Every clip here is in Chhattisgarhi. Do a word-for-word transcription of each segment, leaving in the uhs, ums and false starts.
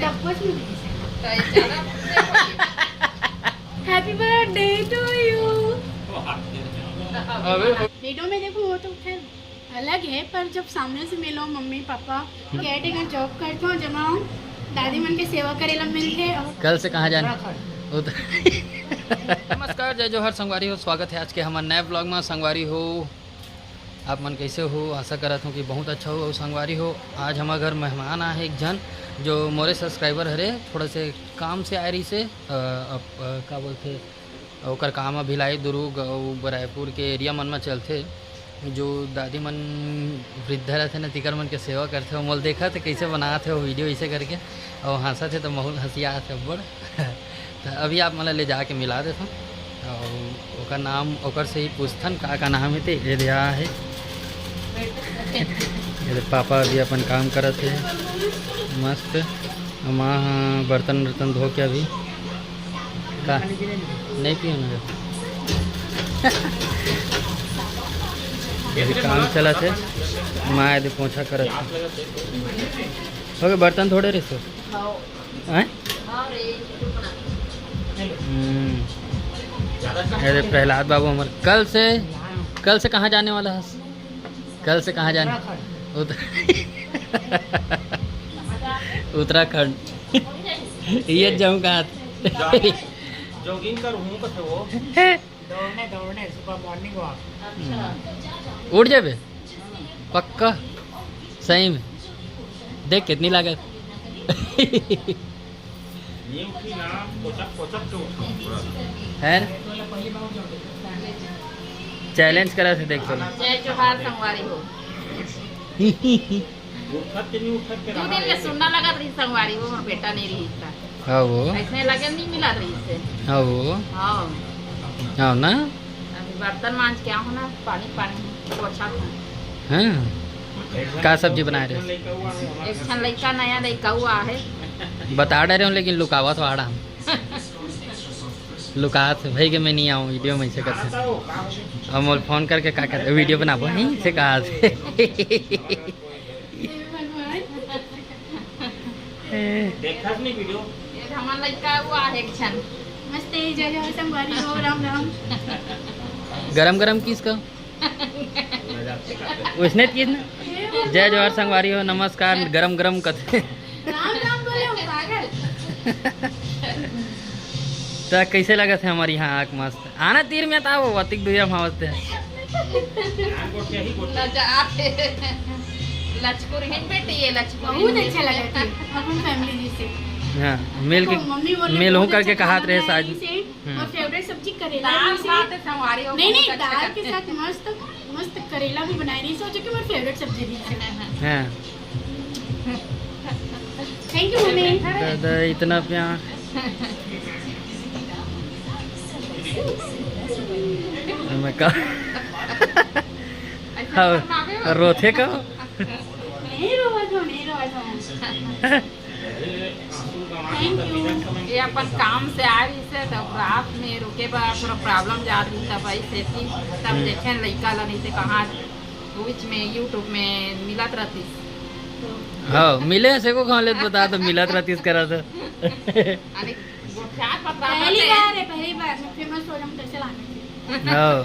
डब्बा से मिली। Happy birthday to you। अबे। वीडियो में देखो, वो तो खैर अलग है, पर जब सामने से मिलो, mummy papa, care taker job करते हो, जब हम दादी मन के सेवा करे ला मिलते और कल से कहाँ जाना? उत्तराखंड। नमस्कार, जय जोहार संगवारी हो, स्वागत है आज के हमर नए ब्लॉग में। संगवारी हो, आप मन कैसे हो? आशा करत हूँ कि बहुत अच्छा हो। और संगवारी हो, आज हमारे घर मेहमान आए हैं एक जन, जो मोरे सब्सक्राइबर हरे, थोड़ा से काम से आए रही से, अ, अप-, अ, का बोलते, ओकर काम ह भिलाई, दुरूग अउ रायपुर के एरिया मन म चलथे। जो दादी मन वृद्धा रहिथे ना, तिकर मन के सेवा करथे। ओ मोला देखत हे, कइसे बनात हे ओ वीडियो, अइसे करके, अउ हँसत हे, त बहुत हँसिया आथे अब्बड़। त अभी आप मन ला ले जाके मिला देथों, अउ ओकर नाम, ओकर से ही पूछथन, का, का नाम हे ते। ये दे आ हे, ये दे पापा अभी अपन काम करत हे, मस्त। माँ ह बर्तन, बर्तन धो के अभी का? नहीं पियो ना। अभी काम चलत हे, माँ यदि पोछा करत हे। हो गए बर्तन धोड़े रहे सो? हैं? हम्म। अरे प्रहलाद बाबू हमारे कल से, कल से कहाँ जाने वाला है? कल से कहाँ जाने? उत्तराखंड। उत-, उत्तराखंड। ये जाऊँ कहाँ? जॉगिंग करूँ कथे वो। दौड़ने, दौड़ने, सुबह मॉर्निंग वॉक। उठ जाबे? पक्का? सही में? देख कितनी लागत। ये उठी ना, कोचक, कोचक के उठा पूरा। है ना? चैलेंज करा से देख चलो। जय जोहार संगवारी हो। उठत के नहीं उठत के दो दिन ले सुनना लगत रही संगवारी हो, मोर बेटा नहीं रही था। हाँ वो। ऐसे लगे नहीं मिला रही से। हाँ वो। हाँ। हाँ ना? अभी बर्तन मांज के आऊँ ना, पानी, पानी पोछा था। हाँ। का सब्जी बनाए रहे? एक ठन लइका, नया लइका हुआ है। बता डरे हूँ, लेकिन लुकावत वाड़ा हम। लुकात भाई के मैं नहीं आऊँ वीडियो में, ऐसे करते। अब मोल फोन करके का कहते, वीडियो बनाबो, यहीं से कहा से। देखत नहीं वीडियो। ये हमर लइका हुआ है एक क्षण। नमस्ते, जय जय संगवारी हो, राम राम। गरम गरम किस का? उसने किस ना? जय जोहार संगवारी हो, नमस्कार, गरम गरम कथे। राम राम बोले हो, पागल। त कैसे लगत हे हमर यहाँ आके मस्त? आना तीर में त आवो, अतिक दुरिहा म आवत हे। लजा-, लचकुर है बेटी, ये लचकुर बहुत है। अच्छा लगा थी अपन फैमिली जी से। हाँ, मिल के, तो मम्मी बोले मिल हूँ बहुत करके अच्छा कहात खाना रहे बनाई साज। से। हम्म। और फेवरेट सब्जी करेला दाल भी से। भात है, संगवारी हो, नहीं, बहुत नहीं, अच्छा दाल करते के हैं। साथ मस्त, मस्त करेला भी बनाए रही, सोचो कि मेरी फेवरेट सब्जी रही से। हाँ। Thank you mummy. दादा, इतना प्यार। मैं का? हाँ, रोथे का? नहीं रोवा तो, नहीं रोवा तो। Thank you. ये अपन काम से आ रही से, तब रात में रुके बर थोड़ा प्रॉब्लम जा रही, तब आई सेती, तब हम्म। देखे लइका ला, नहीं तो कहाँ बीच में YouTube में मिलत रहती। हाँ, मिले से को कहाँ लेत बता तो मिलत रहती करा तो। अरे, गोठियात पतरा पहली बार है, पहली बार। मैं फेमस हो जाऊँ, कैसे लाने थे? हाँ।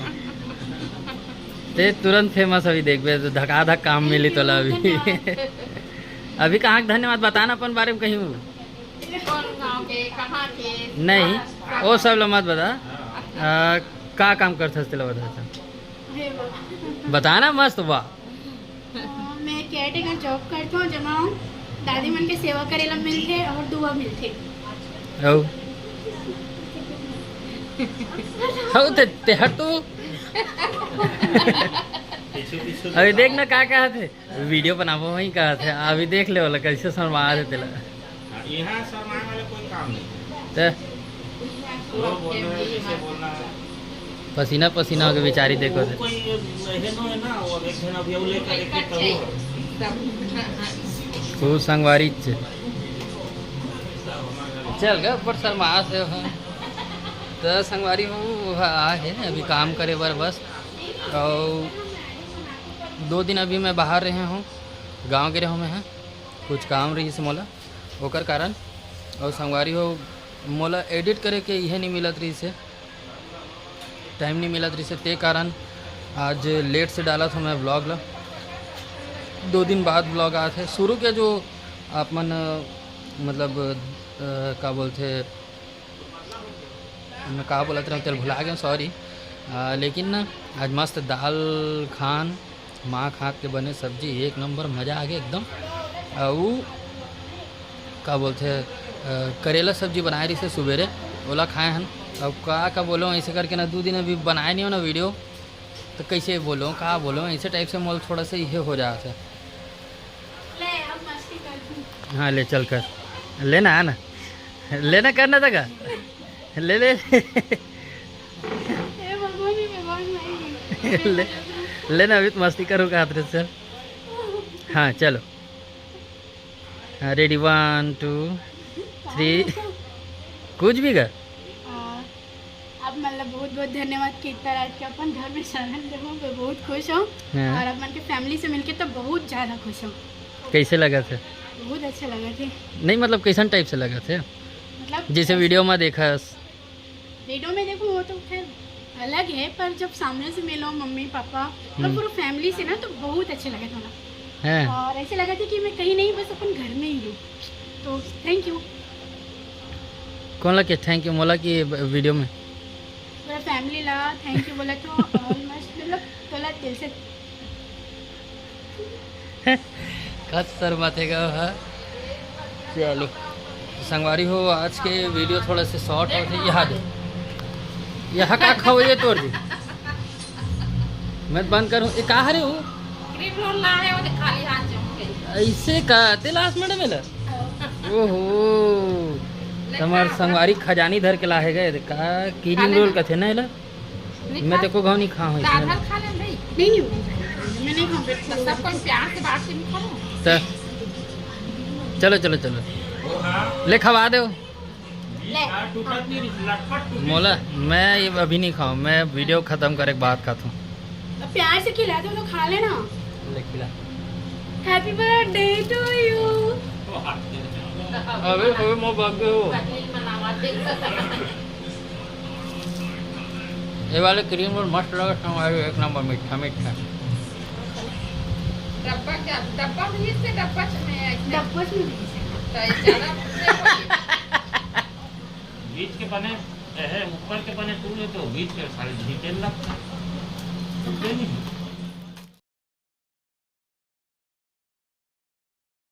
ते तुरंत फेमस अभी देखबे, तो धका धक काम मिली तोला अभी। धन्यवाद। अभी कहाँ के धन्यवाद बताना अपन बारे में कहीं। कौन गाँव के, कहाँ के? नहीं, कहाँ, वो सब ला मत बता। आ, का काम करथस तेला बता। हे बाबा। बताना मस्त बा। अ, मैं केयरटेकर जॉब करथों, जेमा दादी मन के सेवा करे ला मिलथे और दुआ मिलथे। अउ? अउ ते, ते हट तो। अभी देख ना का कहत हे, वीडियो बनाबो वही कहत हे, अभी देख ले वाला कैसे शर्मा रहे तेला। हाँ, यहाँ शर्माए वाला कोई काम नहीं। ते? जो बोलना है, जैसे बोलना है। पसीना पसीना होके बेचारी देखो वो थे। कोई एहनो है ना, वो एक जन अभी और लेकर एक एक करो। खूब संगवारी च-, चल गा, ऊपर शर्मा से हो। तो संगवारी हो, वो आ है अभी काम करे बर बस। और दो दिन अभी मैं बाहर रहे हूँ, गाँव गे रहे हूँ मैं, कुछ काम रही से मोला। ओकर कारण। और संगवारी हो, मोला एडिट करे के इहे नहीं मिलत रहिस हे, टाइम नहीं मिलत रहिस हे, ते कारण आज लेट से डालत हूँ मैं व्लॉग ला। दो दिन बाद व्लॉग आत हे। शुरू के जो आप मन, अ, मतलब, अ, का बोलथे, मैं का बोलत रहूँ, तेल भुला गया, सॉरी। लेकिन ना, आज मस्त दाल खान, माँ के हाथ के बने सब्जी, एक नंबर, मज़ा आ गया एकदम। अउ का बोलथे, अ, करेला सब्जी बनाए रहिस हे सुबेरे, ओला खाए हन। अब का का बोलो, ऐसे करके ना दो दिन अभी बनाए नहीं हो ना वीडियो, तो कैसे बोलो, का बोलो, ऐसे टाइप से मोल थोड़ा सा ये हो जाता है। ले, अब मस्ती कर। हाँ, ले चल कर, लेना है ना, लेना करना था का, ले ले। ए भगवान, ये भगवान नहीं। ले, लेना, अभी तो मस्ती करो का हाथ से। हाँ, चलो। हाँ, रेडी, वन, टू, थ्री। कुछ भी कर। आप मतलब बहुत बहुत धन्यवाद कि इतना रात के अपन घर में शरण दे हो, मैं बहुत खुश हूँ। हाँ। और अपन के फैमिली से मिलके तो बहुत ज़्यादा खुश हूँ। कैसे लगा थे? बहुत अच्छा लगा थे। नहीं, मतलब, कैसन टाइप से लगा थे? मतलब, जैसे वीडियो में देखा। वीडियो में देखो, वो तो खैर अलग है, पर जब सामने से मिलो मम्मी पापा और हम्म। पूरा फैमिली से ना, तो बहुत अच्छा लगा था ना। हैं। और ऐसे लगा था कि मैं कहीं नहीं, बस अपन घर में ही हूँ। तो थैंक यू। कौन ला के थैंक यू मोला कि वीडियो में? पूरा फैमिली ला थैंक यू बोला तो ऑलमोस्ट, मतलब, तोला दिल से। कत शर्माथे गा हा। चलो संगवारी हो, आज के वीडियो थोड़ा से शॉर्ट होथे। यहाँ दे, यहाँ का खाओ ये तोर जी। मैं बंद करूँ, ये का हरे हो? क्रीम रोल ला है, वो खाली हाथ जाऊंगे। ऐसे का ते लास्ट मैडम है ला। ओहो, तुम्हार संगवारी खजानी धर के ला है गए का? क्रीम रोल कथे ना एला। मैं तो को गाँव नहीं खा हूँ इसमें। दाल खा ले भाई। नहीं, नहीं, मैं नहीं खाऊँ, पेट तो सब कोई प्यार से बात से नहीं खाओ। तो चलो, चलो, चलो, ले खवा दो। ले। मोला, मैं ये अभी नहीं खाऊँ, मैं वीडियो खत्म करे के बाद खाता हूँ। अब प्यार से खिला दो तो खा लेना। ले खिला। Happy birthday to you। अबे, अबे, मोर बर्थडे हो। ये वाले क्रीम रोल मस्त लगा, संगवारी, एक नंबर मीठा मीठा। डब्बा क्या? डब्बा भी इससे डब्बा च-, में है, इसमें। डब्बा च में भी इससे। तो ये ज़्यादा बीच के बने, ए, ऊपर के बने तू ले तो बीच के सारे घी तेल लगता है। तो क्यों नहीं?